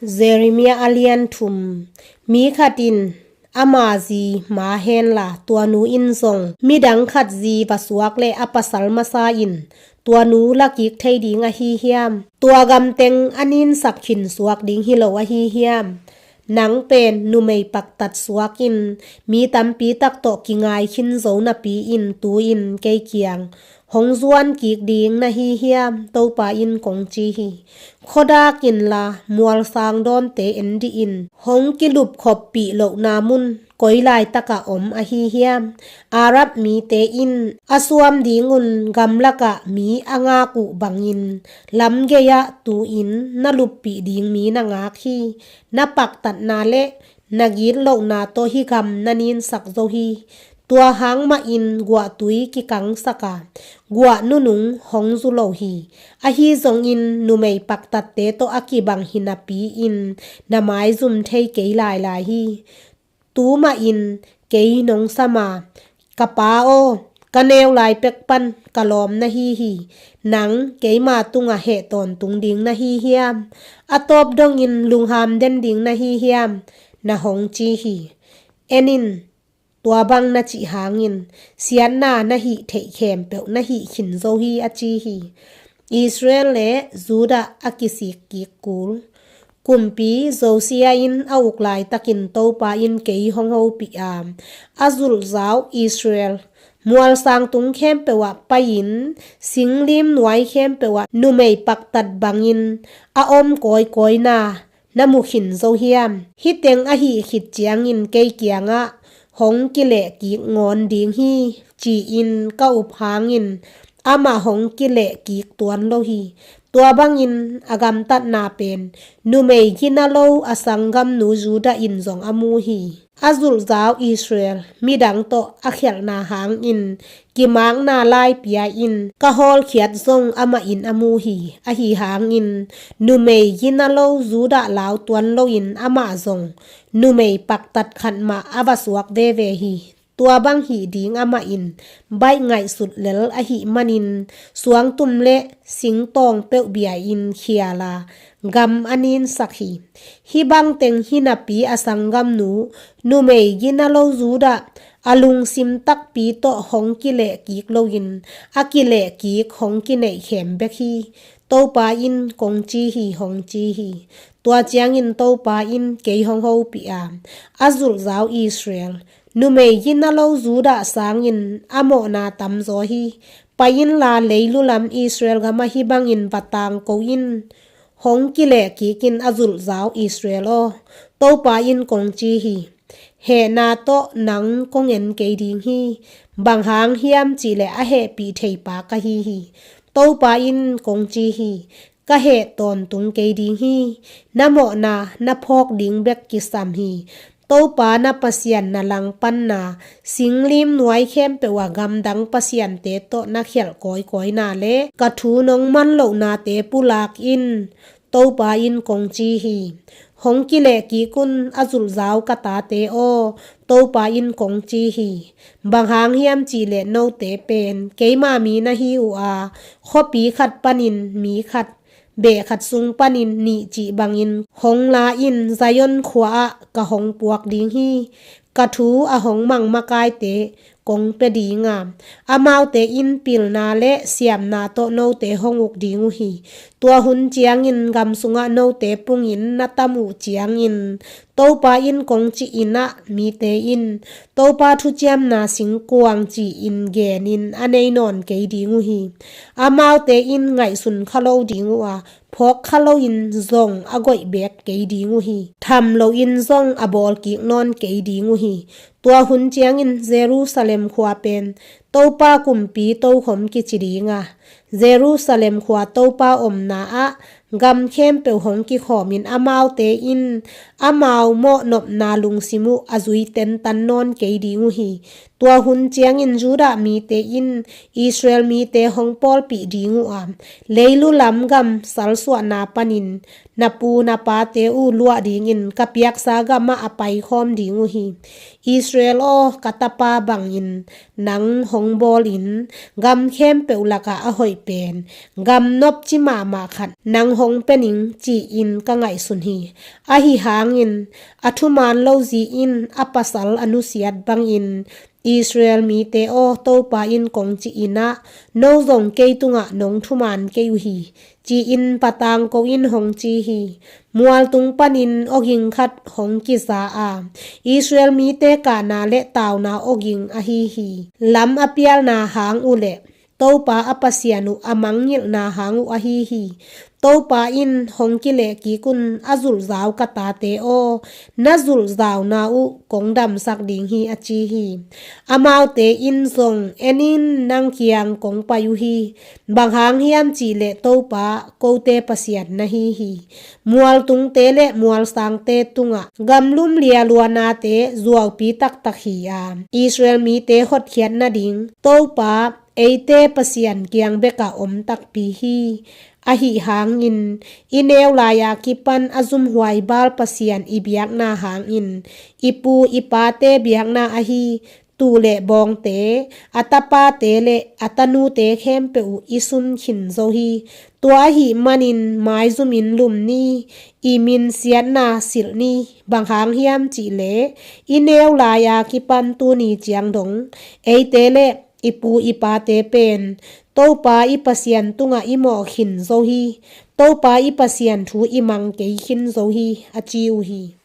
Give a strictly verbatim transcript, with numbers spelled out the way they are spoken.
Jeremiah a lian thum. Mi khat in ama zi ma henla, tua nu in zong midang khat zi va suak leh a pasal masa in tua nu la kik thei ding ahi hiam? Tua gam teng a ninsak khin suak ding hi lo ahi hiam? Nang pen numei paktat suak in mi tampi tak tawh kingai khin zo napi in tu-in kei kiang hong zuan kik ding na hi hiam? Topa in kong ci hi. Khuadak inla, mualsang dawnte en dih in. Hong kilupkhoppih lohna mun koi laitakah om ahi hiam? Arab mite in a suam dingun gamlakah mi a ngak uh bangin lamgei-ah tu-in na luppih ding mi na ngak hi. Na paktatna le na gitlohna tawh hih gam na ninsak zo hi. Tua hang mahin guahtui kikangsak a, guah nunung hong zu lo hi. Ahi zongin numei paktatte tawh a kibang hi napi-in na maizum thei kei lailai hi. Tu mahin kei nong sam a, ka pa aw, ka neu lai pek pan ka lawm na hi hi. Nang keima tungah heh tawntung ding na hi hiam? A tawp dongin lungham den ding na hi hiam? Na hong ci hi. En in, tua bang na cih hangin siatna na hih theih khempeuh na hih khin zo hi, a ci hi. Israel le Judah a kisik kik kul. Kumpi Josiah in a uk laitakin Topa in kei hong hopih a, a zulhzau Israel mualsang tung khempeuh ah pai-in singlim nuai khempeuh ah numei paktat bangin a om kawikawina na mu khin zo hiam? Hih teng a hih khit ciangin kei kiangah hong kilehkik ngawn ding hi, ci-in ka up hangin amah hong kilehkik tuan lo hi. Tua bangin a gamtatna pen numei gina lo a sanggamnu Judah in zong a mu hi. A zulhzau Israel midang tawh a khialhna hangin kimakna lai pia-in ka hawlkhiat zong amah in a mu hi. Ahi hangin numei gina lo Judah lau tuan loin amah zong numei paktat khat mah a va suak veve hi. Tua bang hih ding amah in baih ngaihsut lel ahih manin suangtum le singtawng peuh bia-in khial a, gam a ninsak hi. Hih bang teng hi napi a sanggamnu numei gina lo Judah a lungsim takpi tawh hong kilehkik loin a kilehkik hong kineih khem bek hi. Topa in kong ci hi, hong ci hi. Tua ciangin Topa in kei hong hopih a, a zulhzau Israel, numei gina lo Judah sangin a mawhna tamzaw hi. Pai inla leilu lam Israel gamah hih bangin va tangko in. Hong kilehkik in, a zulhzau Israel aw, Topa in kong ci hi. Hehna tawh nang kong en kei ding hi. Bang hang hiam cihleh a hehpih theipa ka hi hi. Topa in kong ci hi. Ka heh tawntung kei ding hi. Na mawhna na phawk ding bek kisam hi. Topa na Pasian na langpanna, singlim nuai khempeuh a gamdang pasiante tawh na khialh kawikawina le ka thu nong man lohnate pulak in, Topa in kong ci hi. Hong kilehkik un, a zulhzau ka tate aw, Topa in kong ci hi. Bang hang hiam cihleh note pen keima mi na hi uh a, khuapi khat panin mi khat, beh khat sung panin nih cih bangin hong la in, Zion khua-ah ka hong puak ding hi. Ka thu a hong mang makaite kong pia ding a, amaute in pilna le siamna tawh note hong uk ding uh hi. Tua hun ciangin gam sungah note pungin na tam uh ciangin, Topa in kong cih in ah mite in Topa thuciamna singkuang ci-in genin a nei nawn kei ding uh hi. Amaute in ngaihsun kha lo ding uh a, phawk kha loin zong a goih beek kei ding uh hi. Tham loin zong a bawl kik nawn kei ding uh hi. Tua hun ciangin Jerusalem khua pen Topa kumpi tokhom kici ding a, Jerusalem khua Topa omna ah gam khempeuh hong kikhawmin amaute in amau mawhnopna lungsim uh a zui tentan nawn kei ding uh hi. Tua hun ciangin Judah mite in Israel mite hong pawlpih ding uh a, leilu lam gam salsuahna panin na pu na pate uh luah dingin ka piaksa gamah a paikhawm ding uh hi. Israel aw, ka tapa bangin nang hong bawlin gam khempeuh lakah a hoih pen gam nopci mahmah khat nang hong pia ning ci-in ka ngaihsun hi. Ahi hangin a thuman lo zi in a pasal a nusiat bangin Israel mite aw, Topa in kong ci-in ah, no zong kei tungah nong thuman kei uh hi, ci-in patang ko in hong ci hi. Mualtung panin awging khat hong kiza a, Israel mite kahna le tauna awging ahi hi. Lam a pialna hang uh le Topa a Pasian uh a mangngilhna hang uh ahi hi. Topa in hong kilehkik un, a zulhzau ka tate aw, na zulhzauna uh kong damsak ding hi, a ci hi. Amaute in zong, en in, nang kiang kong pai uh hi. Bang hang hiam cihleh Topa kote Pasian na hi hi. Mualtungte le mualsangte tungah gamlum lialuanate zuaupi taktak hi a, Israel mite hotkhiat nading Topa eite Pasian kiang bekah om takpi hi. Ahi hangin i neu lai-a kipan a zumhuai Baal pasian i biakna hangin i pu i pate biakna ahi tuu le bawngte, a tapate le a tanute khempeuh uh i sun khin zo hi. Tua ahih manin maizumin lum ni, i minsiatna silh ni. Bang hang hiam cihleh i neu lai-a kipan tuni ciang dong eite le i pu i pate pen Topa i Pasian tungah i mawh khin zo hi. Topa i Pasian thu i mang kei khin zo hi, a ci uh hi.